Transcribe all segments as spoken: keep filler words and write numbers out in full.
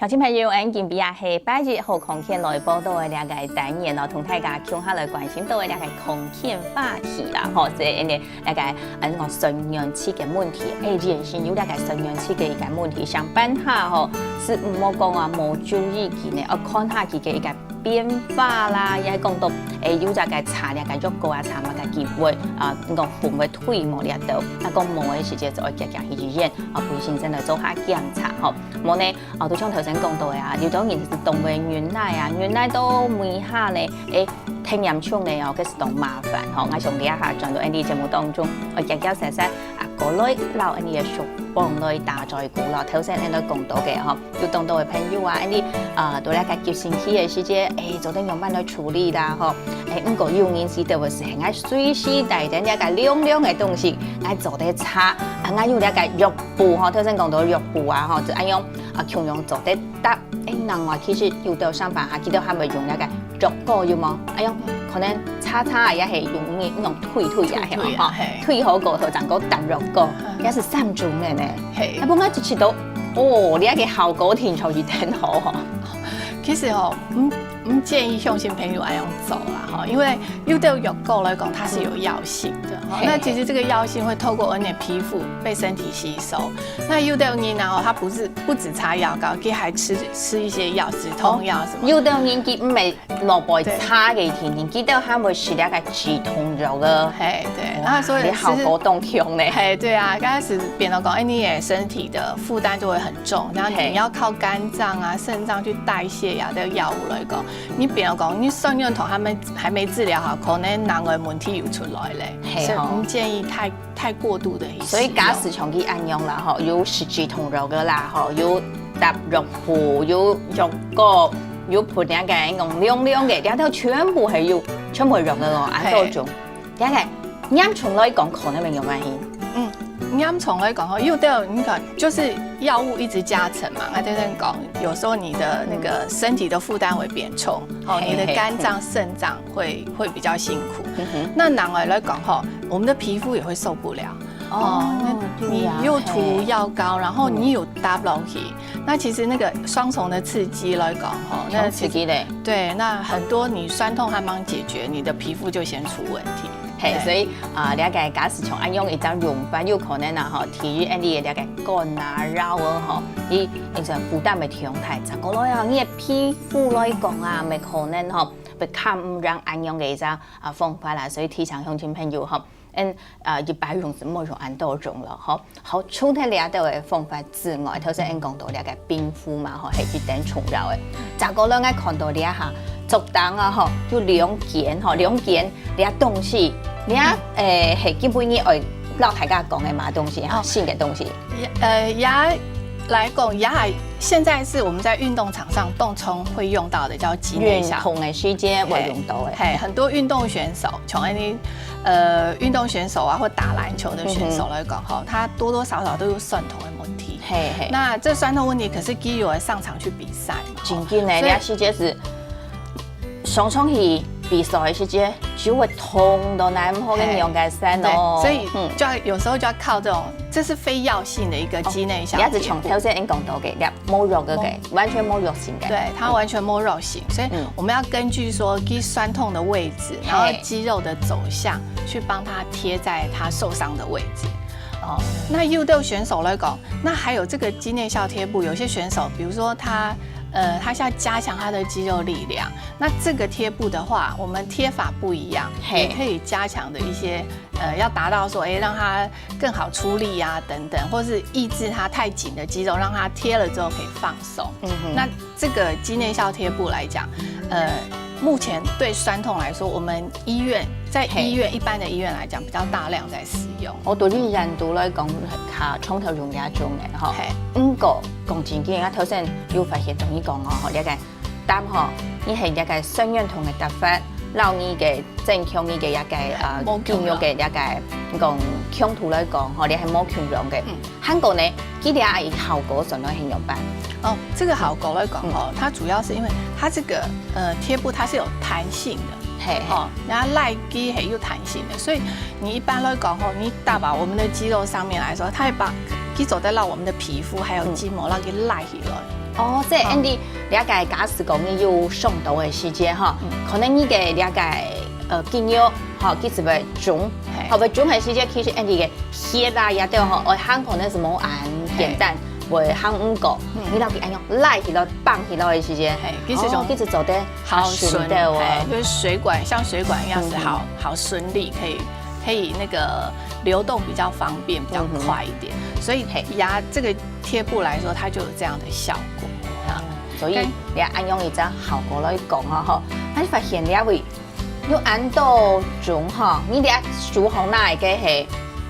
啊，親朋友，恁今晡日係拜一好康健來報到个這个單元哦，同大家共下來關心到个這个康健話題啦，吼，所以呢，這个，嗯，講水源地个問題，誒，人生有這个水源地个一个問題，上班下吼，係毋好講啊，無注意佢呢，哦，看下佢个一个變化啦，也講到，誒，有這个查這个藥膏啊，查麼个機會啊，講會毋會退無這兜，啊，講無个時節就愛遽遽去醫院啊，陪先生來做下檢查吼。無呢， 哦，就像頭先講到个啊，有種人係當會忍耐啊，忍耐到尾下呢，誒，忒嚴重呢哦，該係當麻煩吼。𠊎想這下轉到𫣆俚節目當中，愛遽遽煞煞啊，過來摎𫣆俚个叔公來打嘴鼓咯。頭先𫣆俚講到个吼，有當多个朋友啊，𫣆俚啊，到了該急性期个時節，誒，做得仰般來處理啦吼。誒，毋過有人係就係愛隨時帶等這个涼涼个東西，愛做得擦，啊，愛有這个藥布吼，頭先講到藥布啊吼，就恁樣啊，共樣做得 答，誒，另外其實有兜上班下，佢兜還會用該个藥膏，有無？哎喲，可能擦擦也係用那種退退啊，退退啊，吼，嘿。退好過後，正過搭藥膏，嗯。也係三種个呢。嘿。啊，毋過一直都，哦，你該个效果聽起來真好吼。其實吼，毋，毋建議鄉親朋友恁樣做啦，吼，因為有兜藥膏來講，它是有藥性的，吼。嘿。那其實這個藥性會透過我們的皮膚被身體吸收。那有兜人啊，吼，他不是，不只擦藥膏，佢還吃，吃一些藥，止痛藥什麼。哦，有兜人佢毋係落背擦个天天，佢兜還會食該个止痛藥个。嘿，對，哇，那所以你效果當強呢。嘿，對啊，剛開始變到講，哎，你也身體的負擔就會很重，然後你要靠肝臟啊、腎臟去代謝呀，這個藥物來講， 你比如講，你水源地還沒，還沒治療好，可能另外問題又出來咧。嘿吼。所以毋建議太，太過度的去使用。所以假使像佢恁樣啦，吼，有食止痛藥个啦，吼，有搭藥布，有藥膏，有噴該个用涼涼个，這兜全部係有，全部係藥个哦，恁多種。嘿。這个嚴重來講，可能會有關係。嗯，嚴重來講吼，有的你看，就是藥物一直加成嘛，那就是講，有時候你的那個身體的負擔會變重，哦，嘿，你的肝臟、嘿，嘿。腎臟會，會比較辛苦。嗯哼。那另外來講吼，我們的皮膚也會受不了。哦，哦，那你又塗藥膏，對呀，嘿。然後你有搭落去，嗯。那其實那個雙重的刺激來講吼，那其實，雙刺激咧。對，那很多你痠痛還沒解決，你的皮膚就先出問題。 嘿，對。所以，啊，了解，假使像恁樣一種用法，有可能啊，吼，第一，恁樣了解肝啊、腰啊，吼，佢，佢就負擔會傷大。再過來啊，你个皮膚來講啊，乜可能吼，會較毋良恁樣个一種，啊，方法啦。所以提醒鄉親朋友吼，嗯，啊，一般用係莫用恁多種了，吼。 好，除忒這兜个方法之外，頭先𫣆講到這个冰敷嘛，吼，係一等重要个。再過來，𠊎看到這下，桌頂啊，吼，有兩件，吼，兩件這東西，這，嗯。誒，係今晡日愛摎大家講个麼東西哈，哦。新个東西。也，呃，也來講，也還，現在是我們在運動場上當常會用到的，叫肌內效。運動个時節會用到个。嘿，嘿，很多運動選手，像恁樣 呃，運動選手啊，或打籃球的選手來講，嗯哼。吼，他多多少少都有痠痛的問題。嘿，嘿。那這痠痛問題，可是佢有上場去比賽嘛，吼。真緊呢，所以你啊，時節係上場去比賽个時節，就會痛到難好个，嘿。樣个痠哦。對，所以，嗯。就要，有時候就要靠這種，這是非藥性的一個肌內效貼布。哦，也係像頭先𫣆講到个，這無藥个，無。完全無藥性个。對，它完全無藥性，所以，嗯。我們要根據說，佢痠痛的位置，然後，嘿。 肌肉的走向，去幫他貼在他受傷的位置。哦，那有的選手來講，那還有這個肌內效貼布，有些選手，比如說他，呃，他想要加強他的肌肉力量，那這個貼布的話，我們貼法不一樣，嘿。也可以加強的一些，呃，要達到說，誒，讓他更好出力啊，等等，或是抑制他太緊的肌肉，讓他貼了之後可以放鬆。嗯哼。那 這個肌內效貼布來講，呃，目前對痠痛來說，我們醫院，在醫院，嘿。一般的醫院來講，比較大量在使用。哦，對恁樣來講，較常常用這種个吼。嘿。毋過，講真个，𠊎頭先有發現，同你講哦，吼，這个答吼，你係這个痠軟痛个答法，摎你个增強你个這个，呃，無共樣。肌肉个這个，講強度來講，吼，你係無共樣个。嗯。 還過呢，佢這个效果算到係仰般？哦，這個效果來講，嗯。哦，它主要是因為它這個，呃，貼布它是有彈性的，嘿。哦，然後拉佢係有彈性的，所以你一般來講，哦，你搭到我們的肌肉上面來說，它會把，佢做得讓我們的皮膚還有筋膜讓佢拉起來。哦，這恁樣，了解，假使講你有傷著个時節吼，可能你个了解，呃，肌肉吼，其實會腫，吼，會腫个時節，其實恁樣个血啊，也對吼，會行可能係無恁簡單，會行毋過，你落去恁樣拉起來、放起來个時節，嘿，其實哦，其實做得好順，順的哦。嘿，就是水管，像水管一樣是好，好順利，可以可以那個流動比較方便，比較快一點。所以牙這個貼布來說，它就有這樣的效果啊。所以你恁樣一隻效果來講啊，吼，那你發現了未？有恁多種吼，你這手項拿个係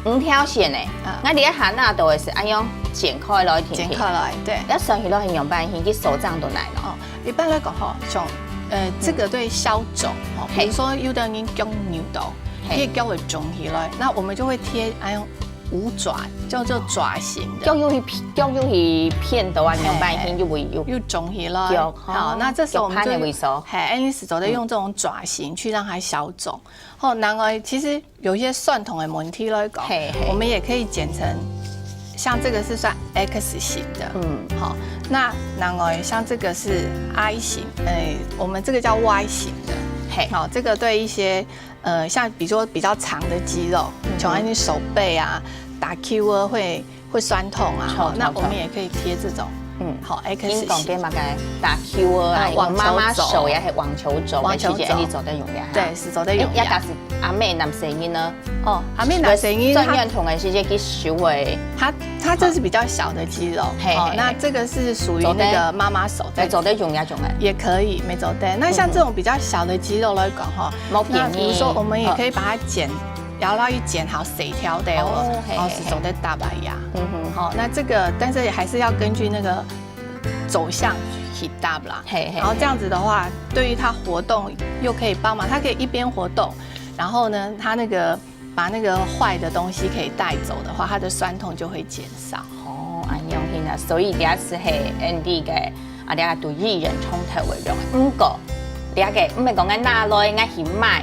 五條線个，啊，那你這下拿到个係恁樣剪開來，剪開來，對，要算起來係仰般形，去手掌都來了。哦，一般來講吼，像呃，這個對消腫哦，比如說有的人腳扭到，嘿，這个腳會腫起來，那我們就會貼，哎呦，五爪，叫做爪型的。腳有一片，腳有一片的話，仰般形就會有，又腫起來。腳，好，那這時候我們就，腳盤的位置。嘿，哎，你是做得用這種爪型去讓它消腫。吼，另外其實有一些痠痛的問題來講，嘿，嘿，我們也可以剪成，像這個是算 X 型的，嗯，好，那另外像這個是 I 型，哎，我們這個叫 Y 型的，嘿，好，這個對一些呃，像比如說比較長的肌肉，嗯哼，像你手背啊、打 Q 啊會會痠痛啊，吼，那我們也可以貼這種，嗯，好，X 型。你講个麼个打 Q 啊，啊，網球肘，媽媽手也係網球肘，網球肘，其實你做得用个哈。對，係做得用个。哎，也假使阿妹男生呢？哦，阿妹男生呢，痠軟痛个時節，佢手會，他他這是比較小的肌肉，嘿，哦，那這個是屬於那個媽媽手在，做得用也用个，也可以，沒錯，對。那像這種比較小的肌肉來講，哈，那比如說我們也可以把它剪 然後一剪好細條个哦，哦，嘿，然後係做得搭啊呀。嗯哼，好，那這個，但是還是要根據那個走向去搭啦。嘿，嘿，然後這樣子的話，對於他活動又可以幫忙，他可以一邊活動，然後呢，他那個把那個壞的東西可以帶走的話，他的痠痛就會減少。哦，恁樣形啊，所以這係係Andy个 啊，這个對藝人衝突會用。毋過，這个毋係講𠊎拿來，𠊎去賣，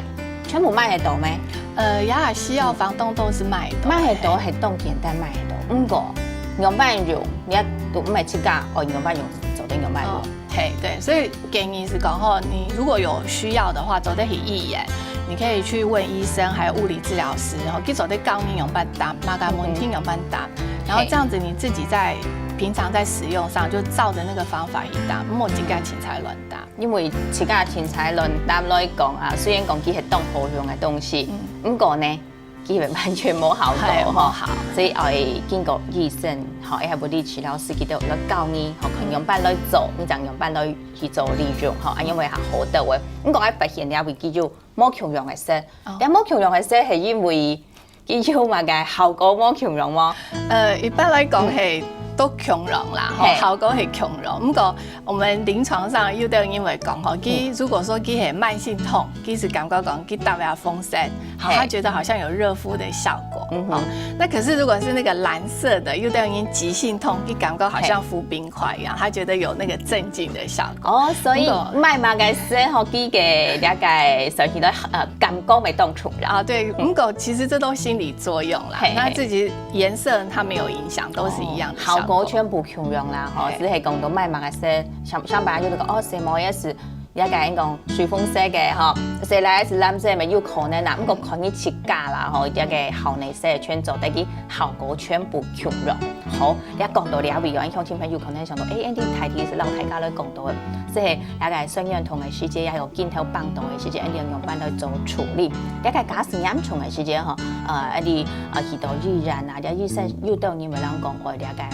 全部賣得到咩？呃，也需要房東都是賣得到。賣得到係當簡單賣得到。毋過，仰般用，你都毋係自家，哦，仰般用，做得仰般用。哦，嘿，對，所以建議是講吼，你如果有需要的話，做得去醫院，你可以去問醫生，還有物理治療師，吼，佢做得教你仰般搭，麼个問題仰般搭。 然後這樣子你自己在平常在使用上就照著那個方法去搭，莫自家凊彩亂搭。因為自家凊彩亂搭來講啊，雖然講佢係當好用个東西，毋過呢，佢係完全無效果吼。所以愛經過醫生吼，抑係物理治療師佢兜來教你吼，看仰般來做，你正仰般來去做利用吼，恁樣會較好兜仔。毋過𠊎發現了，佢就無共樣个色，但無共樣个色係因為 佢有麼个效果無共樣無？呃，一般來講係都共樣啦，吼，效果係共樣。毋過我們臨床上有兜人會講吼，佢如果說佢係慢性痛，佢係感覺講佢搭了風扇，好，他覺得好像有熱敷的效果。哦，那可是如果是那個藍色的，有兜人急性痛，佢感覺好像敷冰塊一樣，他覺得有那個鎮靜的效果。哦，所以毋過買麼个色吼，佢个了解，所以呢，呃，感覺會當重要。啊，對，毋過其實這都心理作用啦。嘿，那自己顏色它沒有影響，都是一樣的效果。效果全部共樣啦，吼，只係講到買麼个色，像像別人就講哦，色毛也是，了解講水紅色个吼，色來是藍色嘛，有可能啦，毋過看你自家啦，吼，這个好內色全做得去，效果全部共樣。好，你講到這位哦，鄉親朋友可能想到，誒，Andy大體是摎大家來講到个，這係了解痠軟痛个時節，也有 鏡頭放大个時節，恁樣仰般來做處理。了解假使嚴重个時節吼，呃，恁樣呃去到醫院啊，這醫生有兜人會人講，哦，了解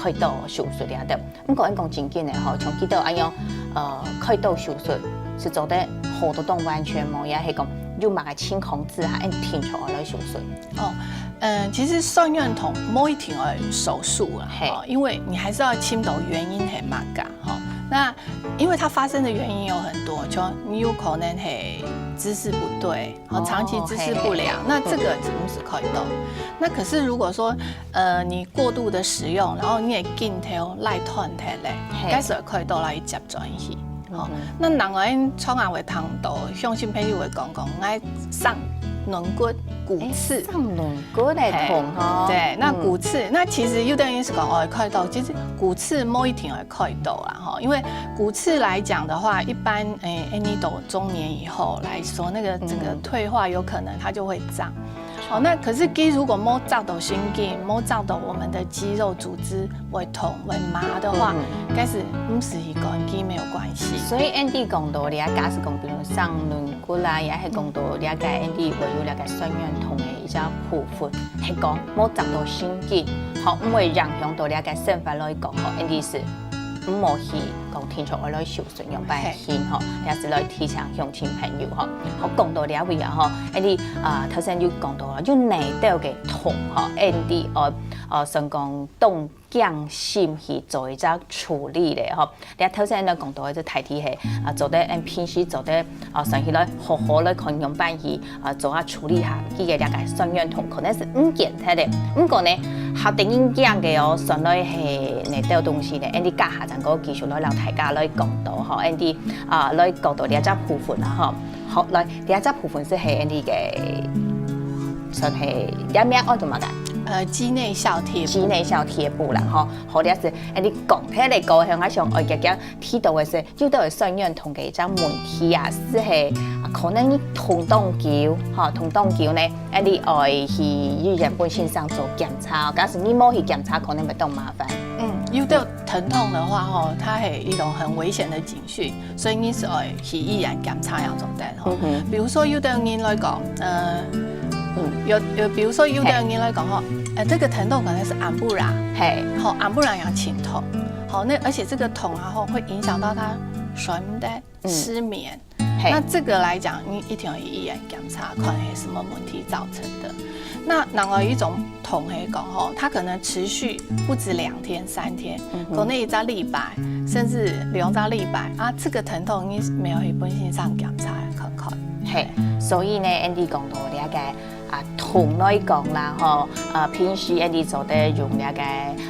開刀手術了兜。毋過恁講正經个吼，像佢兜恁樣，呃，開刀手術係做得好到當完全無，也係講有麼个情況之下，恁定著愛來手術。哦，嗯，其實痠軟痛無一定愛手術啦，嘿，哦，因為你還是要尋到原因係麼个吼。那 因為它發生的原因有很多，就你有可能係姿勢不對，哦，長期姿勢不良，那這個只能是開刀。那可是如果說，呃，你過度的使用，然後你个鏡頭拉斷忒咧，該時候開刀來接轉去。吼，那另外常常會聽到鄉親朋友會講講，愛送軟骨、骨刺。送軟骨个痛吼。對，那骨刺，那其實有的人是講哦，開刀，其實骨刺無一定會開刀啦，吼，因為骨刺來講的話，一般誒，誒，你到中年以後來說，那個整個退化有可能它就會脹。 哦，那可是佢如果無扎到神經，無扎到我們的肌肉組織會痛會麻的話，該是毋使去趕佢沒有關係。所以Andy講到這，假使講，比如送軟骨啦，也係講到這个Andy會有這个痠軟痛个一隻部分，係講無扎到神經，吼，毋會影響到這个生活來講，吼，Andy是毋好去講定著愛來手術樣般形吼，也是來提醒鄉親朋友吼。好，講到這位啊吼，Andy啊，頭先有講到啊，有泥豆个痛吼，Andy哦，呃，算講當驚心去做一隻處理咧吼。你頭先呢講到个這大體係啊，做得，嗯，平時做得啊，算起來好好來看樣般去啊，做下處理下，佢个這个痠軟痛可能是毋見忒个。毋過呢，較得人驚个哦，算來係泥豆東西呢，Andy加下正過繼續來摎大家來講到吼，Andy啊，來講到這隻部分啦吼。好，來，這隻部分是係Andy个，算係這名愛做麼个？呃，肌內效貼布。肌內效貼布啦吼。好，這是Andy講忒个過後，𠊎想愛遽遽提到个係，有兜个痠軟痛个一隻問題啊，係係啊，可能你痛當久吼，痛當久呢，Andy愛去醫院本身上做檢查，假使你無去檢查，可能會當麻煩。嗯，有兜疼痛的話吼，它係一種很危險的警訊，所以你是愛去醫院檢查樣做得吼。比如說有兜人來講，呃，有有，比如說有兜人來講吼，呃，這個疼痛可能是暗晡啦，嘿，吼，暗晡啦也盡痛，好，那而且這個痛啊吼會影響到他睡毋得、失眠。那這個來講，你一定要去醫院檢查，看係什麼問題造成的。那另外一種痛係講吼，它可能持續不止兩天、三天，可能一隻禮拜，甚至兩隻禮拜啊，這個疼痛你沒有去本身上檢查看看。嘿，所以呢，Andy講到這个啊，痛來講啦吼，啊，平時Andy做得用這个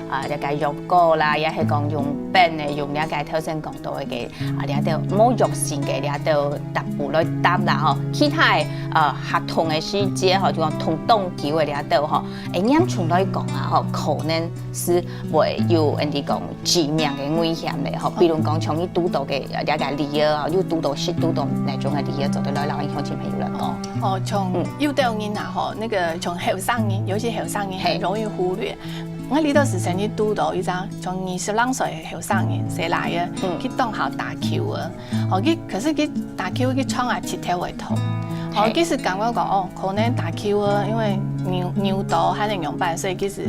啊，這个藥膏啦，也係講用冰个，用這个頭先講到个啊，這兜無藥性个這兜貼布來貼啦吼。其他个啊，較痛个時節吼，就講痛當久个這兜吼，誒，嚴重來講啊吼，可能是會有Andy講致命个危險咧吼。比如講像你堵到个這个裂啊，有堵到、食堵到哪種个裂，做得來摎鄉親朋友來講。哦，像有兜人啊吼，那個像後生人，尤其後生人很容易忽略。 𠊎這兜時節堵到一隻像二十零歲个後生人，細倈仔，去當好打球啊。哦，佢可是佢打球佢常啊膝頭會痛。哦，佢係感覺講，哦，可能打球啊，因為扭扭到還係仰般，所以佢係，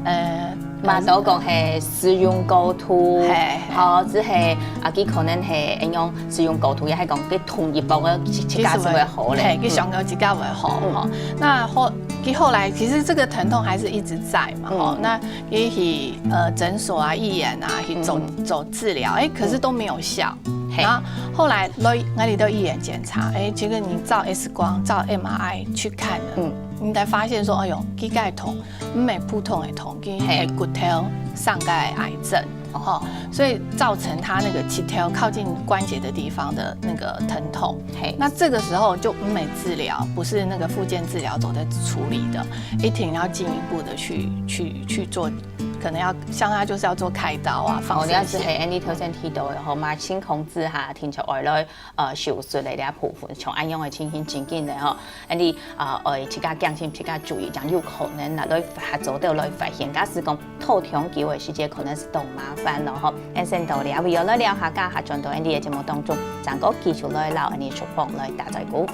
呃，嘛都講係使用過度，嘿，嘿，吼，只係啊，佢可能係應用使用過度，也係講佢痛一擺个，自家就會好咧。嘿，佢想到自家會好，吼。那後 佢後來其實這個疼痛還是一直在嘛，吼，那也去呃診所啊、醫院啊去做做治療，哎，可是都沒有效。然後後來來，𠊎來到醫院檢查，哎，結果你照X光、照MRI去看了，嗯，你才發現說，哎喲，膝蓋痛，毋係普通个痛，佢係骨頭上个癌症。 哦，所以造成他那個膝頭靠近關節的地方的那個疼痛。嘿，那這個時候就毋係治療，不是那個復健治療做得處理的，一定要進一步的去去去做，可能要像他就是要做開刀啊，放射線。哦，你係係Andy頭先提到个吼，嘛，情況之下，定著愛來呃手術个這部分，像恁樣个情形真緊个吼。 恁樣啊，愛自家小心，自家注意，正有可能啊，來發作到來發現。假使講拖長久个時節，可能係當麻煩咯吼。恁先到這位，愛來尞下，等下轉到Andy个節目當中，正過繼續來摎Andy叔伯來打嘴鼓。